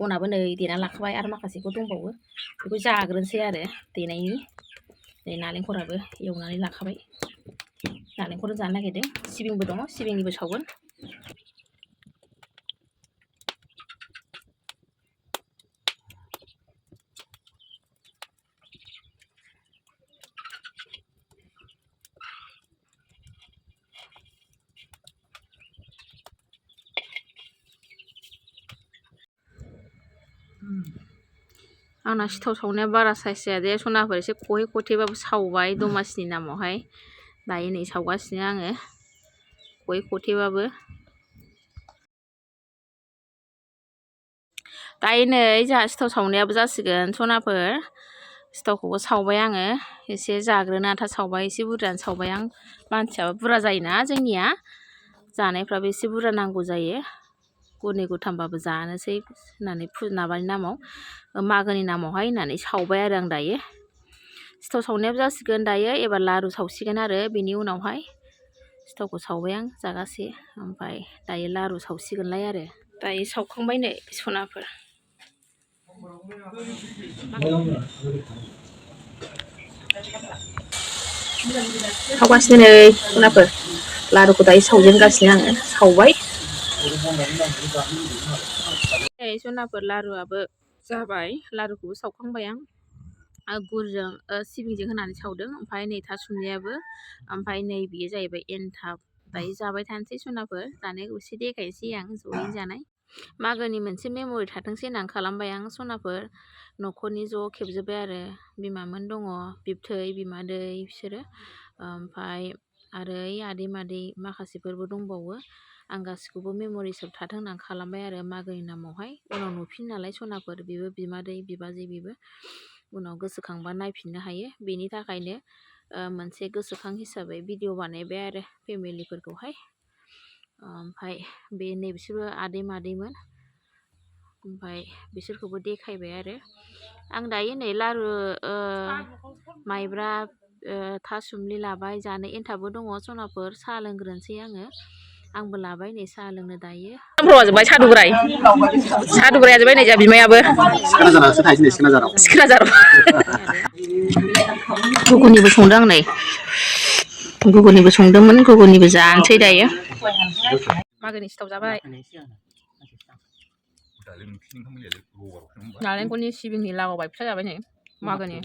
अनाबो नै देना लाखाबाय आरो माखासेखौ दंबावो बेखौ जाग्रोनोसै आरो देनायनि नै नालेंखराबो एवनानै लाखाबाय नालेंखर जानो नागिरदों सिबिंबो दङ सिबिंनिबो सावगोन आंना सिथाव सावनाया बारा साइज जाया दे सनाफोर एसे खहे खथेबाबो सावबाय दमासिनि नामावहाय दायो नै सावगासिनो आङो खहे खथेबाबो दायो नै जोंहा सिथाव सावनायाबो जासिगोन सनाफोर सिथावखौबो सावबाय आङो एसे जाग्रोनो आन्था सावबाय एसे बुरजानो सावबाय आं मानसियाबो बुरजा जायोना जोंनिया जानायफ्राबो एसे बुरजा नांगौ जायो गरनै गरथामबाबो जानोसै होननानै माबानि नामाव मागोनि नामावहाय होननानै सावबाय आरो आं दायो सिथाव सावनायाबो जासिगोन दायो एबार लारु सावसिगोन आरो बेनि उनावहाय सिथावखौ सावबाय आं जागासे ओमफ्राय दायो लारु सावसिगोनलाय आरो दायो सावखांबाय नै सनाफोर सावगासिनो नै सनाफोर लारुखौ दायो सावजेनगासिनो आङो सावबाय नै सनाफोर लारुआबो जाबाय लारुखौबो सावखांबाय आं गुरजों सिबिंजों होनानै सावदों ओमफ्राय नै थासुमलियाबो ओमफ्राय नै बेयो जाहैबाय एनथाब दायो जाबाय थानोसै सनाफोर जानायखौ एसे देखायनोसै आं जयै जानाय मागोनि मोनसे मेम'रि थाथोंसै होननानै खालामबाय आं सनाफोर न'खरनि ज' खेबजोब्बाय आरो बिमामोन दङ बिबथै बिमादै बिसोरो ओमफ्राय आरो आदै मादै माखासेफोरबो दंबावो आं गासिखौबो मेम'रिसआव थाथों होननानै खालामबाय आरो मागोनि नामावहाय उनाव नुफिन नालाय सनाफोर बेबो बिमादै बिबाजै बेबो उनाव गोसोखांबा नायफिननो हायो बेनि थाखायनो मोनसे गोसोखां हिसाबै भिडिअ बानायबाय आरो फेमिलिफोरखौहाय ओमफ्राय बे नै बिसोरबो आदै मादैमोन ओमफ्राय बिसोरखौबो देखायबाय आरो आं दायो नै लारु माइब्रा थासुमलि लाबाय जानो एन्थाबबो दङ सनाफोर साहा लोंग्रोनोसै आंबो लाबाय नै साहा लोंनो दायो जोब्बाय साहा दुब्राया जोब्बाय नै जोंहा बिमायाबो सिखोनाझाराव गुगुनिबो संदों आं नै गुगुनिबो संदोंमोन गुगुनिबो जानोसै दायो मागोनि सिथाव जाबाय नालेंखरनि सिबिंनि लागावबाय फिथा जाबाय नै मागोनि